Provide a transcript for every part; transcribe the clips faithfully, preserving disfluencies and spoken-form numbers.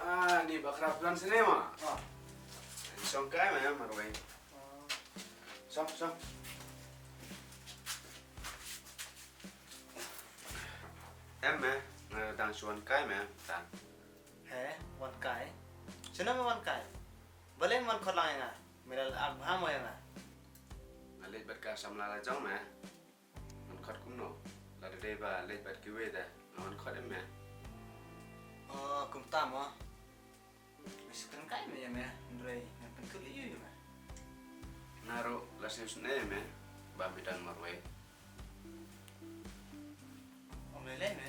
Ah, ni ba khrap don sini ma. Ah. Shong kai ma, Marwei. Ah. Shong, shong. Em me, nga dang shu wan kai me, ta. He, wan kai. Shano me wan kai? Balei me wan khot lang ïa nga? Me la leh ak bha mo ïa nga? Nga leit bad ka samla la jong me. Wan khot kumno? Lada dei ba leit bad kiwei te, nga wan khot em me. Oh, kumta mo. Me shu kren kai me ïa me, hynrei ngan pynkut ïa u ïa me. Nga ruh la sngewsynei ïa me ba me don marwei. Ym lei lei me,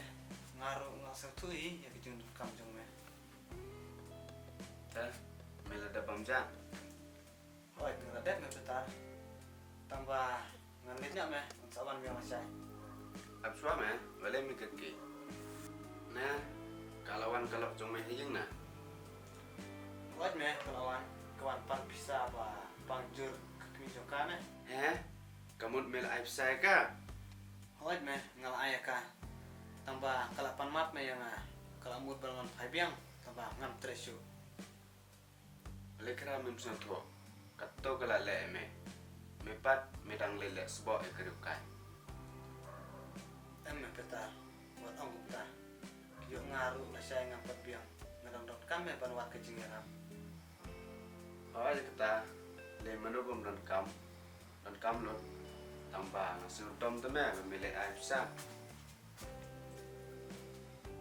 nga ruh nga sngewthuh hi ïa ka jingdonkam jong me. Te me la dep bam ja? Hooid, nga la dep me Peter. Tang ba ngan leit noh me, ngan sa wan biang lashai. Ap shuwa me, balei me kyrkieh? Ne ka la wan ka lok jong me ha ïing na? Hooid me, ka la wan, ka wan pan pisa ba pang jur ka kmie jong ka ne. He? Ka mut me la ai pisa ïa ka? Hooid me, nga la ai ïa ka. Tang ba ka la pan map me ïa nga, ka la mut ba ngan phai biang, tang ba ngam treh shuh. Balei kra mem sngewthuh? Kato ka la leh ïa me. Me pat me dang leh leh sboh ïa ka riew kai. Em me Peter, wat ong kumta. Ïoh nga ruh lashai ngam pat biang, nga dang donkam me ban wad ka jingïarap. Hooid kata, lei mano bym donkam, donkam lut. Tang ba nga sngewdom te me ba me leit ai pisa.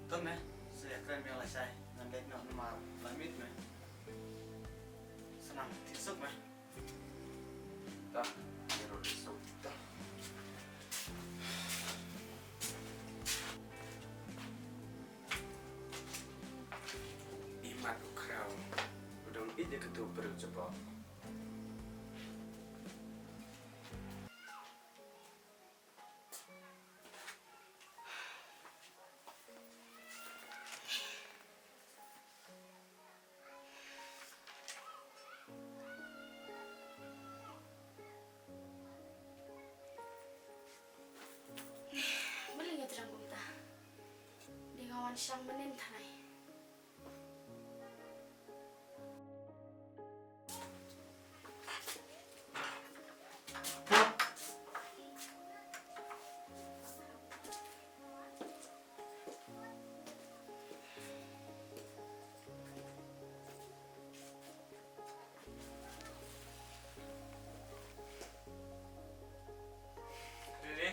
To me, sa ïakren biang lashai, ngan leit noh namar la miet me. Sa nang thied suk me. Ta, ngi ruh thied suk. Ta. Imat u khraw, u dang ïeit ïa kato u briew jabok. Balei nga thrang kumta? Dei nga wan shang mynnin thanai. Lili,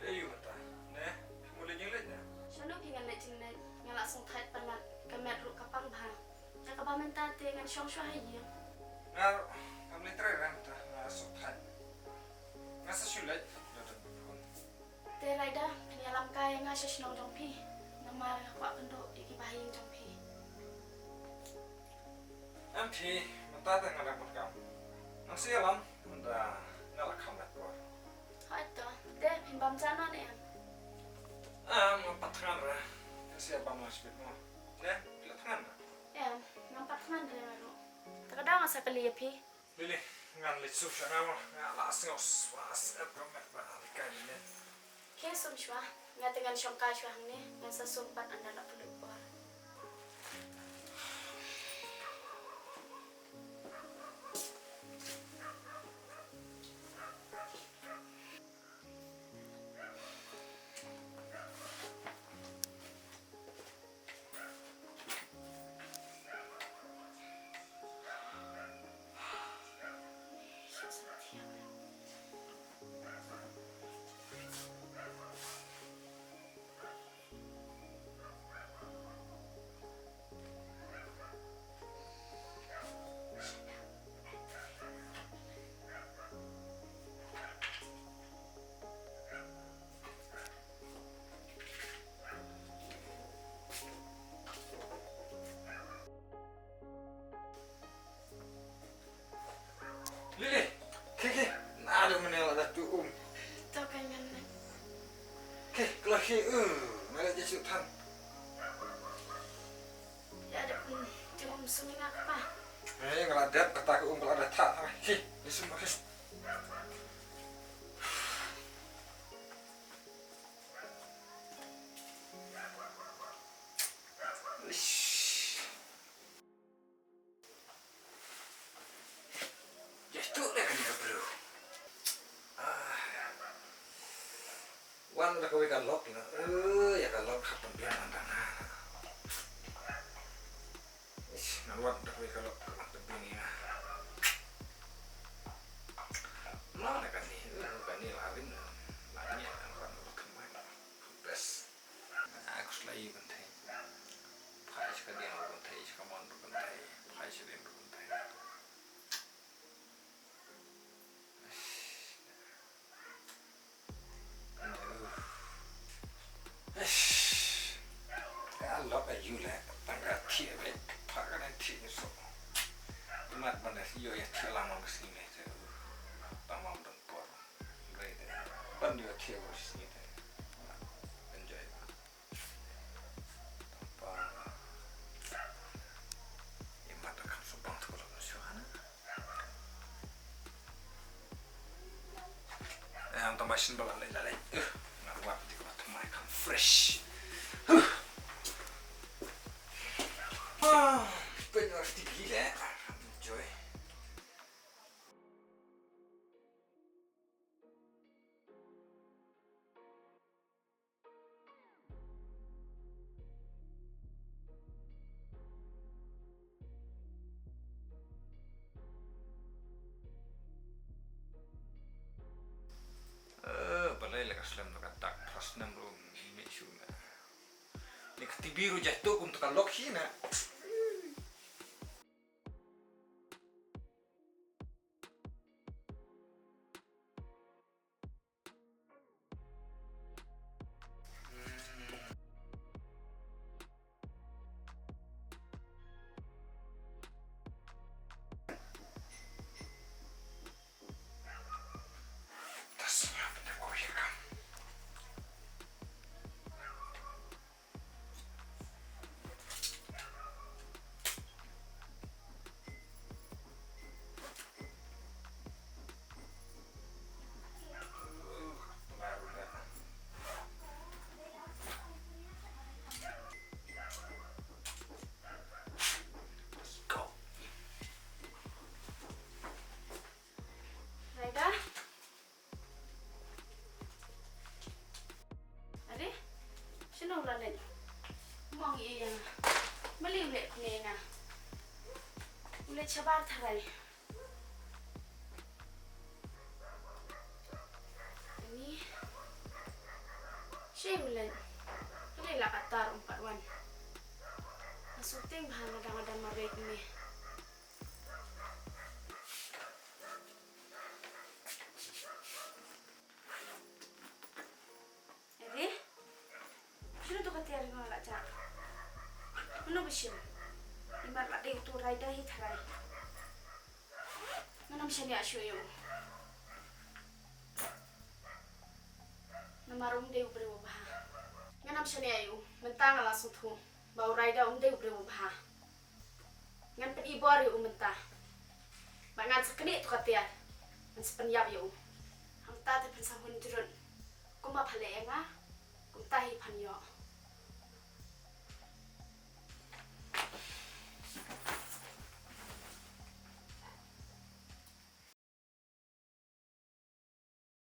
phi ïoh mynta ne? Phi mut leit jingleit ne? Shano phi ngan leit jingleit? Nga la sngewthait palat, ka met ruh ka pang bha. Ïa kaba mynta te ngan shong shuwa ha ïing. Nga ruh ngam leit trei re mynta, nga sngewthait. Nga sa shu leit da dang phone. Te Raida, phin ïalam kai ïa nga sha shnong jong phi. Namar nga kwah kynduh ïa ki bahaïing jong phi. Em phi, mynta te nga dang bun kam. Nang sa ïalam, mynta nga la kham lait por. Hooid to, te phin bam ja noh ne em? Em, ngam pat thngan re. Nga sa ïa bam lang shibit mo. Ne, phi la thngan re? Em, ngam pat thngan re nga ruh. Te ka daw nga sa kylli ïa phi. Lili, ngan leit sum sha nga mo, nga la sngew swa sep ka met ba la kai ne. Khie sum shuwa, nga te ngan shong kai shuwa hangne, ngan sa sum pat ynda la pyllut por. Lili, khie khie, naduh mynne la dep tuh um. To ka ngan ne. Khie, ka la khie, uh, nga la jia shu than. Ïa dep, um, tuh um sum nga kpa. Eh, nga la dep kata ka um ka la dep tha, khie, ni sum khie. Ngan da kawei ka lok ïa. Eh, ïa ka lok hap pynbiang ngan dang ha. Ish, ngan wad da kawei ka lok ka ban pynbiang ïa. Ngan da kane, eh, kane la ring. La ring ngan wad da kawei. Best. Ah, khuslai ïa kane. Phai sha ka dieng ruh kane, sha ka mon ruh kane, phai sha dieng ruh kane. Ka lok aïu leh, tang ka thiah beit, phah ka thiah ngi soh. Imat ban da ïoh ïa thiah lang lang ka sngi leh te. Tang mam don por. Ban ïoh thiah ka sngi te. Enjoy. Em, tang ba shin ba la lei la lei. Uh, nga ruat di ko tmai kam fresh. Huh. Ah, pynwar tiki le. Enjoy. Eh, balei la ka slem da ka dak, phra snem ruh mih shuh na. Ni ka T V ruh jatuh kum ta ka lok hi na. Let's go. Raida. Are? Shano u la leit? Mong ïa nga. Mali u leit ne nga. U leit shabar tharai. Ani. Shi u leit. Mali la katar um pat wan. Nga suting bha nga dang dang marwei ne. Eri? Shano tu ka tiar nga la jak? Mano ba shim? Imat la dei tu Raida hi tharai. Nganam shaniah shuh ïa u. Namar um dei u briew u bha. Nganam shaniah ïa u. Mynta nga la sngewthuh ba u Raida um dei u briew u bha. Ngan pynibor ïa u mynta. Ba ngan sa knieh tu ka tiar. Ngan sa pynïap ïa u. Hangta te phin sa hun jrut. Kumba pha leh ïa nga, kumta hi phan ïoh.